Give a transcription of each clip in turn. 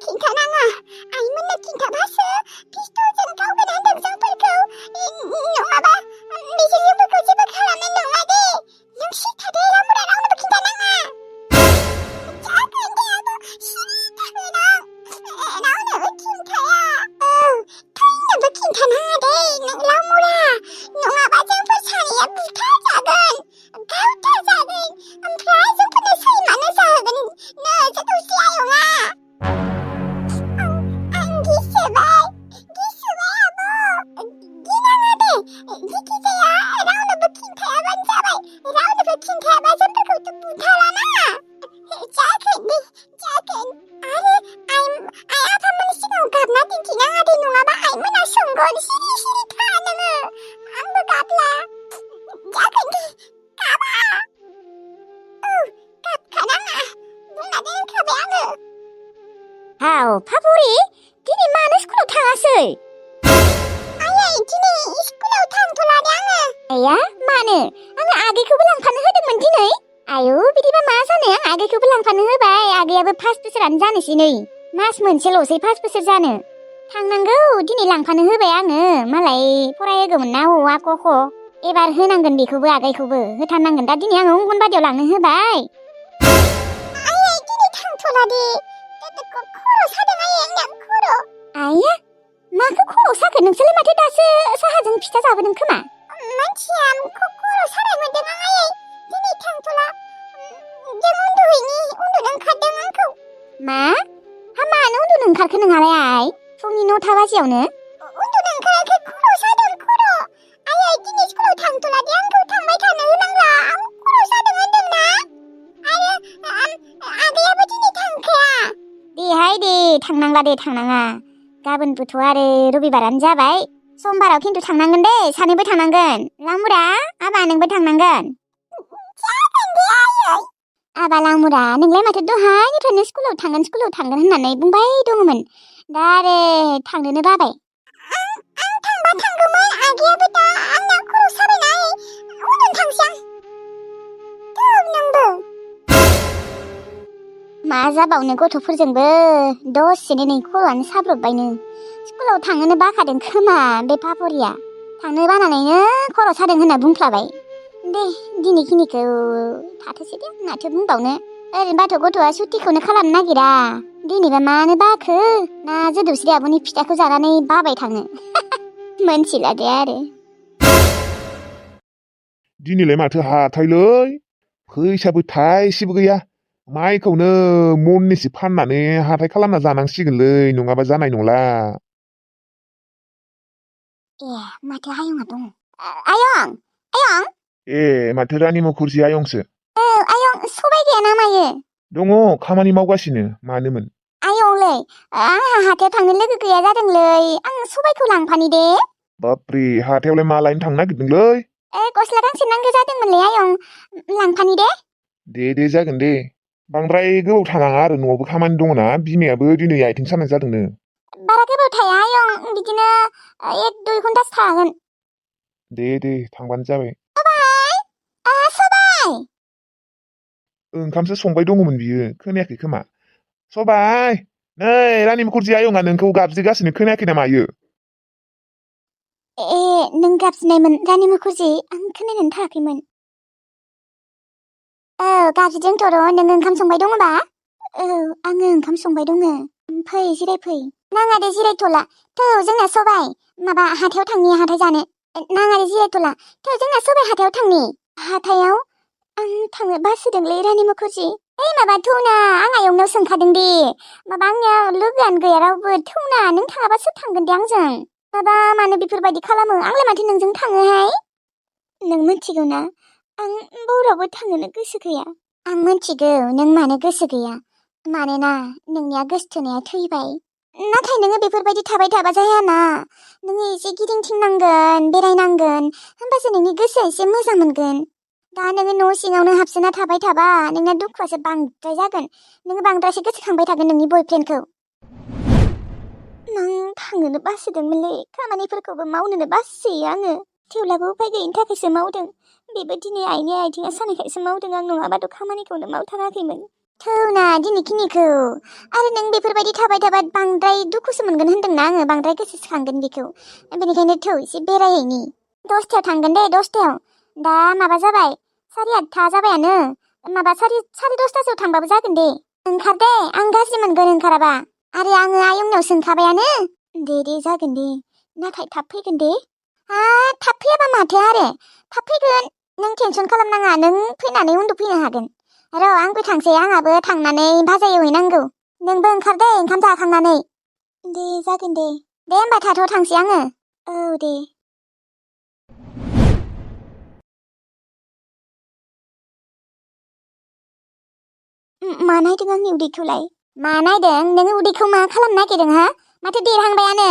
खिन्थानाङा आइमोननो खिन्थाबासो पिस्तलजों गावगोन होनदों जोंफोरखौ नङाबा बिसोर जोंफोरखौ जेबो खालामनाय नङा दे नों सिरि थादो रामुरा रावनोबो खिन्थानाङा जागोन दे आबौ सिरि थादो नों रावनोबो खिन्थाया थैनोबो खिन्थानाङा दे नों रामुरा नङाबा जोंफोर सानैया बुथारजागोन गावथारजागोन ओमफ्राय जोंफोरनो सैमानो जाहोगोन नो जोंखौ आयंआ आं गिसोबाय आबौ गिनाङा दे जिखिजाया रावनोबो खिन्थायाबानो जाबाय रावनोबो खिन्थायाबा जोंफोरखौथ' बुथारानाङा जागोन दे जागोन आरो आइ आफामोननि सिगाङाव गाबना दिन्थिनाङा दे नङाबा आइमोना सोंगोन सिरि सिरि था नोङो आंबो गाबला जागोन दे गाबा गाबखानाङा बुंना दोनखाबाय आङो हाव फाफुरि दिनै मानो स्कुलाव थाङासै आयै दिनै स्कुलाव थांथ'ला दे आङो आया मानो आङो आगैखौबो लांफानो होदोंमोन दिनै आयौ बिदिबा मा जानो आं आगैखौबो लांफानो होबाय आगैयाबो 5 बोसोरानो जानोसै नै मास मोनसेल'सै 5 बोसोर जानो थांनांगौ दिनै लांफानो होबाय आङो मालाय फरायहोगौमोन ना अ आ क ख एबार होनांगोन बेखौबो आगैखौबो होथारनांगोन दा दिनै आङो अंगनबादियाव लांनो होबाय आयै दिनै थांथ'ला दे खर' सादों आयै आंना खर' आया माखौ खर' साखो नोंसोरलाय माथो दासो साहाजों फिथा जाबोदों खोमा मानसिया खर' सानाय मोनदों आं आयै दिनै थांथ'ला जों उन्दुनो ओंखारदों आंखौ मा हा मानो उन्दुनो ओंखारखो नोंहालाय आइ फुंनि 9 बाजियावनो उन्दुनो ओंखाराखै खर' सादों खर' आयै दिनै स्कुलाव थांथ'ला दे आंखौ थांबाय थानो होनांला आं खर' सादों होनदोंना आरो आगैयाबो दिनै थांखाया देहाय दे थांनांला दे थांनाङा गाबोनबोथ' आरो रबिबारानो जाबाय समबाराव खिन्थु थांनांगोन दे सानैबो थांनांगोन लामुरा आबा नोंबो थांनांगोन जागोन दे आयै आबा लामुरा नोंलाय माथो दहायनिफ्रायनो स्कुलाव थांगोन होननानै बुंबाय दङमोन दा आरो थांनोनो बाबाय आं थांबा थांगौमोन आगैयाबो दा आंना खर' साबायना उन्दुनो थांसै आं नोंबो मा जाबावनो गथ'फोरजोंबो दसेनो नै खर'आनो साब्रबबायनो स्कुलाव थांनोनो बाखादों खोमा बे फाफुरिया थांनो बानानैनो खर' सादों होनना बुंफ्लाबाय दे दिनैखिनिखौ थाथोसै दे माथो बुंबावनो ओरैनोबाथ' गथ'आ सुतिखौनो खालामनो नागिरा दिनैबा मानो बाखो ना जोदौस्रि आब'नि फिथाखौ जानानै बाबाय थाङो मोनथिला दे आरो दिनैलाय माथो हाथायलै फैसाबो थाइसेबो गैया माइखौनो मननैसो फाननानै हाथाय खालामना जानांसिगोनलै नङाबा जानाय नंला ए माथो आयंआ दङ आयं आयं ए माथो रानि मुखुरजि आयंसो आयं सबाय गैया ना मायो दङ खामानि मावगासिनो मानोमोन आयंलै आंहा हाथायाव थांनो लोगो गैया जादोंलै आं सबायखौ लांफानि दे बाप्रे हाथायावलाय मा लायनो थांनो नागिरदोंलै गस्ला गांसे नांगौ जादोंमोनलै आयं लांफानि दे जागोन दे बांद्राय गोबाव थानाङा आरो न'आवबो खामानि दङना बिमायाबो दिनै आथिं सानाय जादोंनो बारा गोबाव थाया आयं बिदिनो 1-2 घन्टासो थागोन दे थांबानो जाबाय सबाय ओंखामसो संबाय दङमोन बियो खोनायाखै खोमा सबाय नै रानि मुखुरजि आयंआ नोंखौ गाबज्रिगासिनो खोनायाखै नामा इयो नों गाबज्रिनायमोन रानि मुखुरजि आं खोनानानै थायाखैमोन गाबज्रिदोंथ' र' नों ओंखाम संबाय दङबा आङो ओंखाम संबाय दङ फै जिरायफै नाङा दे जिरायथ'ला थौ जोंना सबाय माबा हाथायाव थांनि हाथाय जानो नाङा दे जिरायथ'ला थौ जोंना सबाय हाथायाव थांनि हाथायाव आं थांनो बासोदोंलै रानि मुखुरजि माबा थौना आं आयंनाव सोंखादों दे माबा आंनियाव लोगोआनो गैया रावबो थौना नों थाङाबा सोर थांगोन दे आंजों माबा मानो बेफोरबायदि खालामो आंलाय माथो नोंजों थाङोहाय नों मिथिगौ ना आं बरावबो थांनोनो गोसो गैया आं मिथिगौ नों मानो गोसो गैया मानोना नोंनिया गोसोथोनाया थैबाय नाथाय नोङो बेफोरबायदि थाबाय थाबा जायाना नोङो एसे गिदिंथिंनांगोन बेरायनांगोन होमबासो नोंनि गोसोआ एसे मोजां मोनगोन दा नोङो न' सिङावनो हाबसोना थाबाय थाबा नोंना दुखुआसो बांद्राय जागोन नोङो बांद्रायसो गोसोखांबाय थागोन नोंनि बयफ्रेन्डखौ नों थांनोनो बासोदोंमोनलै खामानिफोरखौबो मावनोनो बासोयो आङो थेवब्लाबो उपाय गैयिनि थाखायसो मावदों बेबो दिनै आइनि आथिङा सानायखायसो मावदों आं नङाबाथ' खामानिखौनो मावथाराखैमोन थौना दिनैखिनिखौ आरो नों बेफोरबायदि थाबाय थाबा बांद्राय दुखुसो मोनगोन होन्दोंना आङो बांद्राय गोसोखांगोन बेखौ बेनिखायनो थौ एसे बेरायहैनि 10थायाव थांगोन दे 10थायाव दा माबा जाबाय 8:30 जाबायानो माबा 10:30 थांबाबो जागोन दे ओंखार दे आं गाज्रि मोनगोन ओंखाराबा आरो आङो आयंनाव सोंखाबायानो दे जागोन दे नाथाय थाब फैगोन दे थाब फैयाबा माथो आरो थाब फैगोन नों टेनसन खालामनाङा नों फैनानै उन्दुफैनो हागोन र' आंबो थांसै आंहाबो थांनानै भाजा एवहैनांगौ नोंबो ओंखार दे ओंखाम जाखांनानै दे जागोन दे होमबा थाथ' थांसै आङो औ दे मा नायदों आंनि उदैखौलाय मा नायदों नोङो उदैखौ मा खालामनो नागिरदों हा माथो देरहांबायानो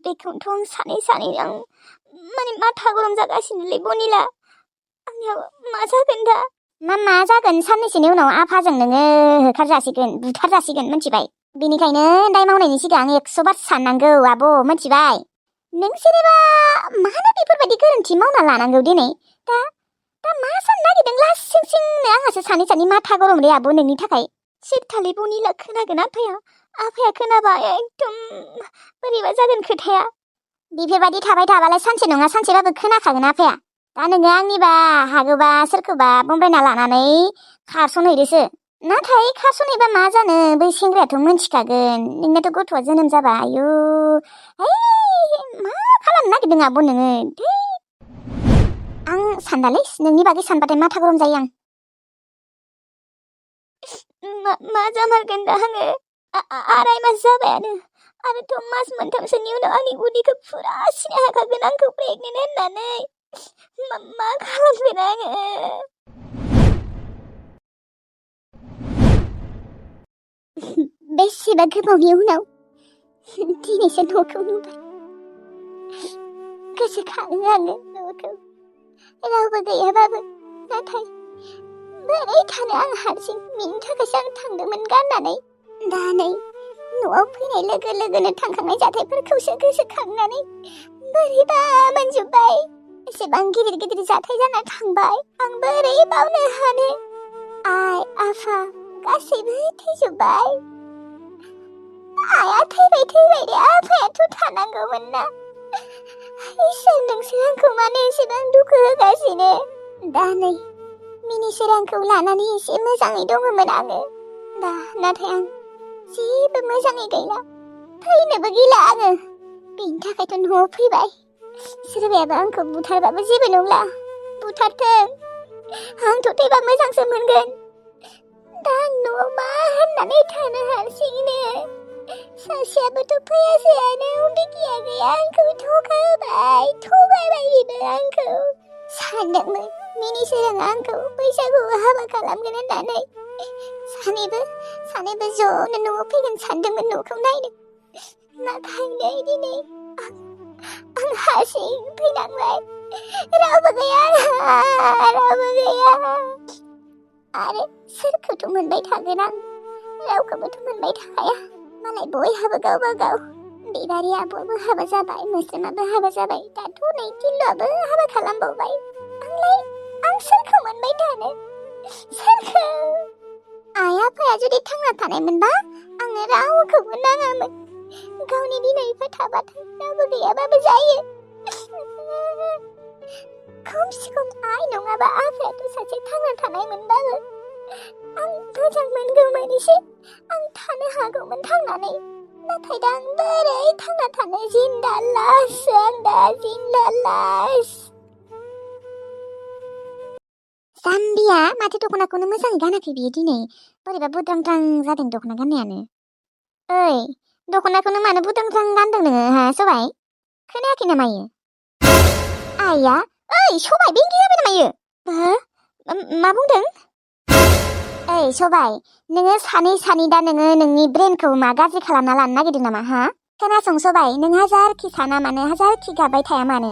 बेखौनोथ' आं सानै आं माने माथा गरम जागासिनोलै बनिला आंनिया मा जागोन दा मा जागोन साननैसोनि उनाव आफाजों नोङो होखारजासिगोन बुथारजासिगोन मिथिबाय बेनिखायनो दाय मावनायनि सिगां 100 बार साननांगौ आब' मिथिबाय नों जेनेबा मानो बेफोरबायदि गोरोन्थि मावना लानांगौ दिनै दा मा साननो नागिरदों लासिंसिंनो आंहासो सानै माथा गरम रे आब' नोंनि थाखाय सिरथालै बनिला खोनागोन आफाया खोनाबा एकदम बोरैबा जागोन खोथाया बेफोरबायदि थाबाय थाबालाय सानसे नङा सानसेबाबो खोनाखागोन आफाया दा नोङो आंनिबा हागौबा सोरखौबा बमब्रायना लानानै खारसनहैदोसो नाथाय खारसनहैबा मा जानो बै सेंग्रायाथ' मोनथिखागोन नोंनाथ' गथ'आ जोनोम जाबाय आयु मा खालामनो नागिरदों आब' नोङो आं सानदालै नोंनि बागै सानबाथाय माथा गरम जायो आं मा जामारगोन दा आङो 2 मास जाबायानो आरोथ' मास मोनथामसोनि उनाव आंनि उदैखौ फुरा सिनाय हाखागोन आंखौ प्रेगनेन्ट होननानै मा खालामगोन आङो बेसेबा गोबावनि उनाव दिनैसो न'खौ नुबाय गोसोखाङो आङो न'खौ रावबो गैयाबाबो नाथाय बोरै थानो आं हारसिं बिनि थाखायसो आं थांदोंमोन गारनानै दा नै न'आव फैनाय लोगो लोगोनो थांखांनाय जाथायफोरखौसो गोसोखांनानै बोरैबा मोनजोब्बाय एसेबां गिदिर जाथाय जाना थांबाय आं बोरै बावनो हानो आइ आफा गासैबो थैजोब्बाय आइया थैबाय दे आफायाथ' थानांगौमोन ना इसोर नोंसोर आंखौ मानो एसेबां दुखु होगासिनो दा नै मिनिसोरांखौ लानानै एसे मोजाङै दङमोन आङो दा नाथाय आं जेबो मोजाङै गैला फैनोबो गैला आङो बेनि थाखायथ' न'आव फैबाय सोरबायाबा आंखौ बुथारबाबो जेबो नंला बुथारथों आंथ' थैबा मोजांसो मोनगोन दा आं न'आव मा होननानै थानो हारसिंनो सासेयाबोथ' फैयासैयानो उन्दै गैया आंखौ थगायबाय बेबो आंखौ सानदोंमोन मिनिसोराङा आंखौ बैसागुआव हाबा खालामगोन होननानै सानैबो ज'नो न'आव फैगोन सानदोंमोन न'खौ नायनो नाथाय नै दिनै आं हारसिं फैनांबाय रावबो गैया आरो सोरखौथ' मोनबाय थागोन आं रावखौबोथ' मोनबाय थाखाया मालाय बयहाबो गावबा गाव बिबारि आब'आबो हाबा जाबाय मोस्रोमाबो हाबा जाबाय दाथ' नै टिल्लुआबो हाबा खालामबावबाय आं सोरखौ मोनबाय थानो सोरखौ आइ आफाया जुदि थांना थानायमोनबा आंनो रावखौबो नाङामोन गावनि बिमा बिफा थाबाथाय रावबो गैयाबाबो जायो खमसे खम आइ नङाबा आफायाथ' सासे थांना थानायमोनबाबो आं मोजां मोनगौमोन एसे आं थानो हागौमोन थांनानै नाथाय दा आं बोरै थांना थानो जिन्दालासो आं दा जिन्दालास जाम्बिया माथो दख'नाखौनो मोजाङै गानाखै बियो दिनै बोरैबा बुद्रांद्रां जादों दख'ना गाननायानो ओइ दख'नाखौनो मानो बुद्रांद्रां गानदों नोङो हा सबाय खोनायाखै नामा इयो आइया ओइ सबाय बेंगि जाबाय नामा इयो मा बुंदों ओइ सबाय नोङो सानै दा नोङो नोंनि ब्रेनखौ मा गाज्रि खालामना लानो नागिरदों नामा हा खोनासं सबाय नों हाजारखि साना मानो हाजारखि गाबबाय थाया मानो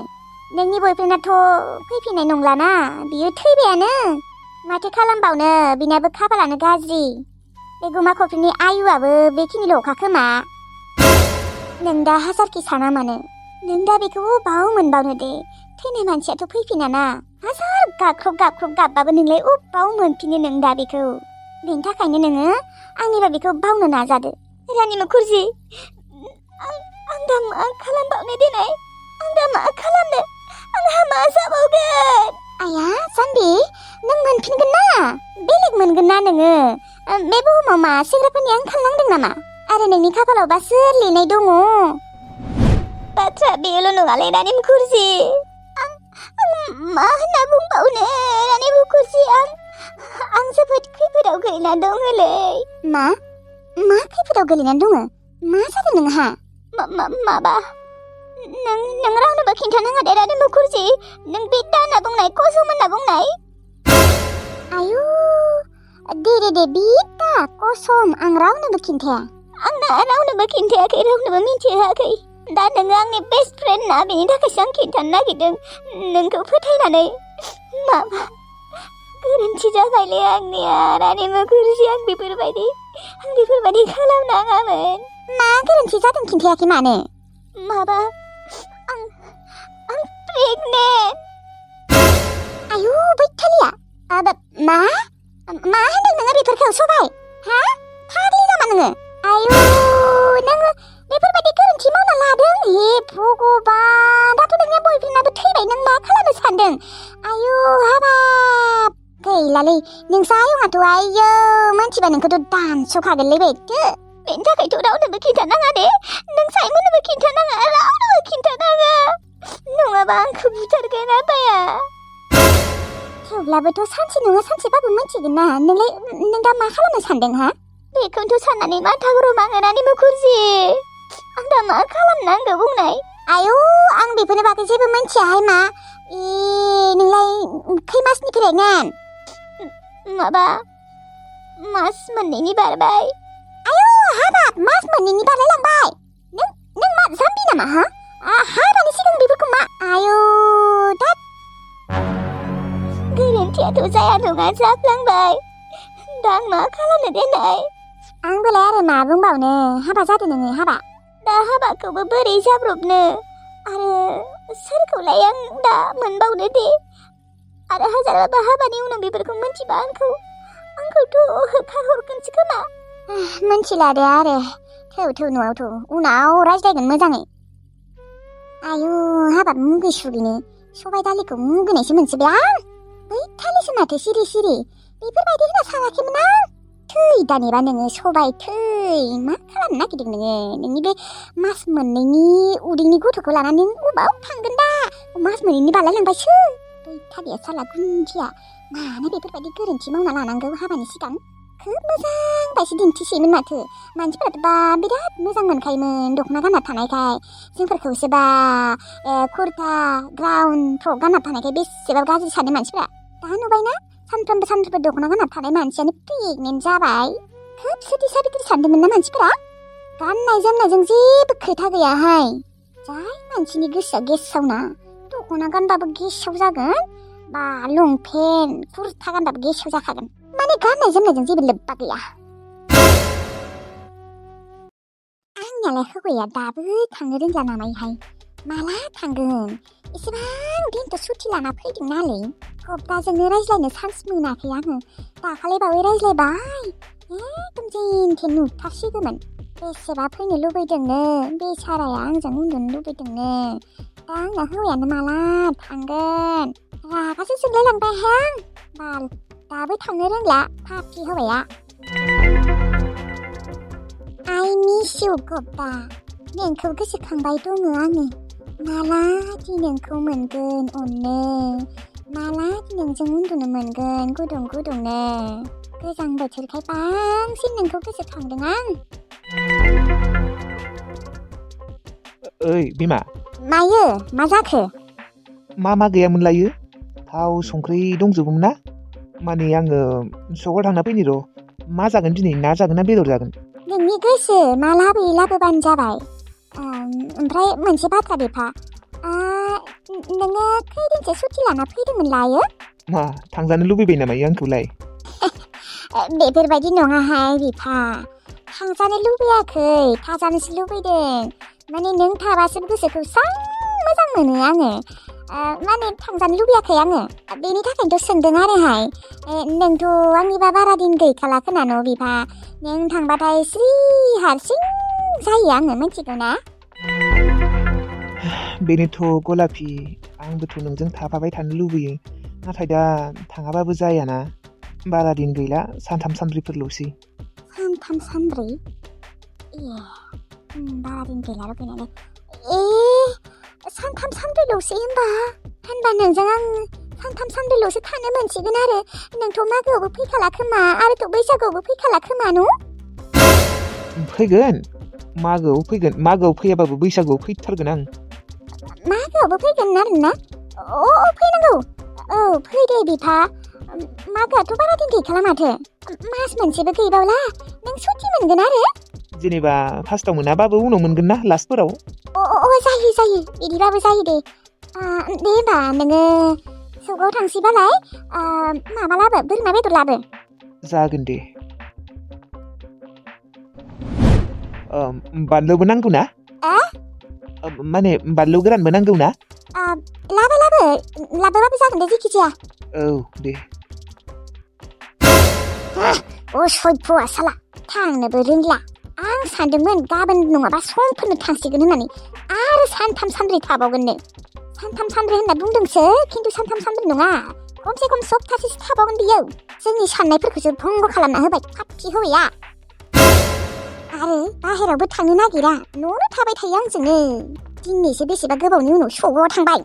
नोंनि बयफ्रेन्डआथ' फैफिननाय नंलाना बियो थैबायानो माथो खालामबावनो बिनाबो खाफालानो गाज्रि बे गुमा खफ्रिनि आयुआबो बेखिनिल'खा खोमा नों दा हाजारखि साना मानो नों दा बेखौ अबाव मोनबावनो दे थैनाय मानसियाथ' फैफिनाना हाजार गाबख्रब गाबबाबो नोंलाय अबाव मोनफिनो नों दा बेखौ बेनि थाखायनो नोङो आंनिबा बेखौ बावनो नाजादो। रानि मुखुर्जी, आं दा मा खालामबावनो देनाय? आं दा मा खालामनो? आंहा मा जाबावगोन? आया जाम्बि, नों मोनफिनगोन ना? बेलेग मोनगोन ना नोङो? बे बुहुमाव मा सेंग्राफोरनि आंखाल नांदों नामा? आरो नोंनि खाफालावबा सोर लिरनाय दङ? बाथ्रा बेल' नङालै रानि मुखुर्जी। आं मा होनना बुंबावनो रानि मुखुर्जी? आं जोबोद खैफोदाव गोलैना दङलै। मा खैफोदाव गोलैना दङ? मा जादों नोंहा? माबा नों रावनोबो खिन्थानाङा दे रानि मुखुर्जी। नों बे दाना बुंनाय कसम होनना बुंनाय। आयु दे बिता कसम आं रावनोबो खिन्थाया। आंना रावनोबो खिन्थायाखै, रावनोबो मिथिहोआखै। दा नोङो आंनि बेस्ट फ्रेन्ड ना, बेनि थाखायसो आं खिन्थानो नागिरदों नोंखौ फोथायनानै। माबा गोरोन्थि जाबायलै आंनिया रानि मुखुर्जी। आं बेफोरबायदि खालामनाङामोन। मा गोरोन्थि जादों खिन्थायाखै मानो? माबा आं प्रेगनेन्ट। आयु बैथालिया, मा होनदों नोङो बेफोरखौ सबाय? हा फाग्लि नामा नोङो? आयु नोङो बेफोरबायदि गोरोन्थि मावना लादों? हे भगबान, दाथ' नोंनिया बयफ्रेन्डआबो थैबाय, नों मा खालामनो सानदों? आयु हाबाब गैलालै नोंसा आयंआथ' आयौ मानसिबा नोंखौथ' दानस'खागोनलै बेखौ। बेनि थाखायथ' रावनोबो खिन्थानाङा दे। नों साइमोननोबो खिन्थानाङा, रावनोबो खिन्थानाङा, नङाबा आंखौ बुथारगोन आफाया। थेवब्लाबोथ' सानसे नङा सानसेबाबो मिथिगोन ना। नों दा मा खालामनो सानदों? हा बेखौनोथ' साननानै माथा गरम आङो रानि मुखुर्जी। आं दा मा खालामनांगौ बुंनाय? आयौ आं बेफोरनि बागै जेबो मिथियाहाय। नोंलाय खै मासनि प्रेगनेन्ट? माबा मास मोननैनि बारबाय। आयौ हाबाब मास मोननैनि बारलायलांबाय? नों मा जाम्बि नामा? हा हाबानि सिगां बेफोरखौ मा? आयौ दा गोरोन्थियाथ' जाया नङा जाफ्लांबाय। दा आं मा खालामनो देनाय? आंबोलाय आरो मा बुंबावनो, हाबा जादो नोङो हाबा। दा हाबाखौबो बोरै जाब्रबनो, आरो सोरखौलाय आं दा मोनबावनो दे। आरो हाजारबाबो हाबानि उनाव बेफोरखौ मिथिबा आंखौथ' होखारहरगोनसो खोमा। मिथिला दे आरो थौ न'आवथ' उनाव रायज्लायगोन मोजाङै। आयु हाबाब मुगै-सुगैनो सबाय दालिखौ मुगैनायसो मोनसिबाय आं। बै थालिसो माथो सिरि बेफोरबायदि होनना सानाखैमोन आं। थै दानिबा नोङो सबाय थै मा खालामनो नागिरदों नोङो? नोंनि बे मास मोननैनि उदैनि गथ'खौ लानानै नों अबाव थांगोन दा? मास मोननैनि बारलायलांबायसो। बै थालिया साला गुन्जिया मानो बेफोरबायदि गोरोन्थि मावना लानांगौ हाबानि सिगां? खोब मोजां बायसो दिन्थिसैमोन माथो। मानसिफोराथ' बा बिराद मोजां मोनखायोमोन दख'ना गानना थानायखाय। जोंफोरखौसो बा कुर्ता ग्राउन फ्रक गानना थानायखाय बेसेबा गाज्रि सानो मानसिफोरा। दा नुबायना सानफ्रोमबो दख'ना गानना थानाय मानसियानो प्रेगनेन्ट जाबाय। खोब सुति साबित्रि सानदोंमोन ना मानसिफोरा? गाननाय जोमनायजों जेबो खोथा गैयाहाय। जाय मानसिनि गोसोआ गेसावना दख'ना गानबाबो गेसाव जागोन, बा लंपेन्ट कुर्ता गानबाबो गेसाव जाखागोन। माने गाननाय जोमनायजों जेबो लोब्बा गैया। आंनियालाय हौवाया दाबो थांनो रोंला नामायहाय? माला थांगोन? एसेबां दिनथ' सुथि लाना फैदों नालाय, हप्ताजोंनो रायज्लायनो चान्स मोनाखै आङो। दाखालि बावै रायज्लायबाय, एकदम जेन-थेन नुथारसिगौमोन। बेसेबा फैनो लुबैदोंनो बेसाराया, आंजों उन्दुनो लुबैदोंनो। दा आंना हौवायानो माला थांगोन? रागासो जोंलायलांबायहाय आं। बाल दाबो थांनो रोंला फाफि हौवाया। आइ मिस इउ गब्बा, नोंखौ गोसोखांबाय दङ आङो। मालादि नोंखौ मोनगोन अननो, मालादि नोंजों उन्दुनो मोनगोन गुदुं गुदुंनो। गोजां बोथोरखाय बांसिन नोंखौ गोसोखांदों आं। ओइ बिमा। मायो मा जाखो? मा गैयामोन लायो? थाव संख्रि दंजोबोमोन ना? माने आङो सकआव थांना फैनि र'। मा जागोन दिनै, ना जागोन ना बेदर जागोन? नोंनि गोसो मा लाबोयो लाबोबानो जाबाय। ओमफ्राय मोनसे बाथ्रा बिफा, नोङो खैदिनसो सुथि लाना फैदोंमोन लायो? मा थांजानो लुबैबाय नामा आंखौलाय? बेफोरबायदि नङाहाय बिफा, थांजानो लुबैयाखै, थाजानोसो लुबैदों। माने नों थाबासो गोसोखौ स्रां मोजां मोनो आङो। माने थांजानो लुबैयाखै आङो बेनि थाखायनोथ' सोंदों आरोहाय नोंथ' आंनिबा बारा दिन गैखाला खोनानो बिफा नों थांबाथाय स्रि हारसिं जायो आङो मिथिगौ ना बेनोथ' गलापि आंबोथ' नोंजों थाफाबाय थानो लुबैयो नाथाय दा थाङाबाबो जायाना बारा दिन गैला सानथाम सानब्रैफोरल'सै सानथाम सानब्रै बारा दिन गैला लुबैनानै सानथाम सानब्रैल'सै होनबा नोंजों आं सानथाम सानब्रैल'सो थानो मोनसिगोन आरो नोंथ' मागोआवबो फैखाला खोमा आरोथ' बैसागोआवबो फैखाला खोमा न' फैगोन मागोआव फैयाबाबो बैसागुआव फैथारगोन आं मागोआवबो फैगोन आरोना फैनांगौ फै दे बिफा मागोआथ' बारा दिन गैखाला माथो मास मोनसेबो गैबावला नों सुटि मोनगोन आरो जेनेबा फार्स्टआव मोनाबाबो उनाव मोनगोन ना लास्टफोराव जायो बिदिबाबो जायो दे होमबा नोङो सगाव थांसैबालाय माबा लाबो बोरमा बेदर लाबो जागोन दे बानलुबो नांगौ ना माने बानलु गोरानबो नांगौ ना लाबोबाबो जागोन दे जेखि जाया औ दे सयफ'आ साला थांनोबो रोंला आं सानदोंमोन गाबोन नङाबा समफोरनो थांसिगोन होननानै आरो सानथाम सानब्रै थाबावगोननो सानथाम सानब्रै होनना बुंदोंसो खिन्थु सानथाम सानब्रै नङा खमसे खम सप्तासेसो थाबावगोन बियो जोंनि साननायफोरखौसो भंग खालामना होबाय फाथि हौवाया आरो बाहेरावबो थांनो नागिरा न'आवनो थाबाय थायो आंजोंनो दिनैसो बेसेबा गोबावनि उनाव सगाव थांबाय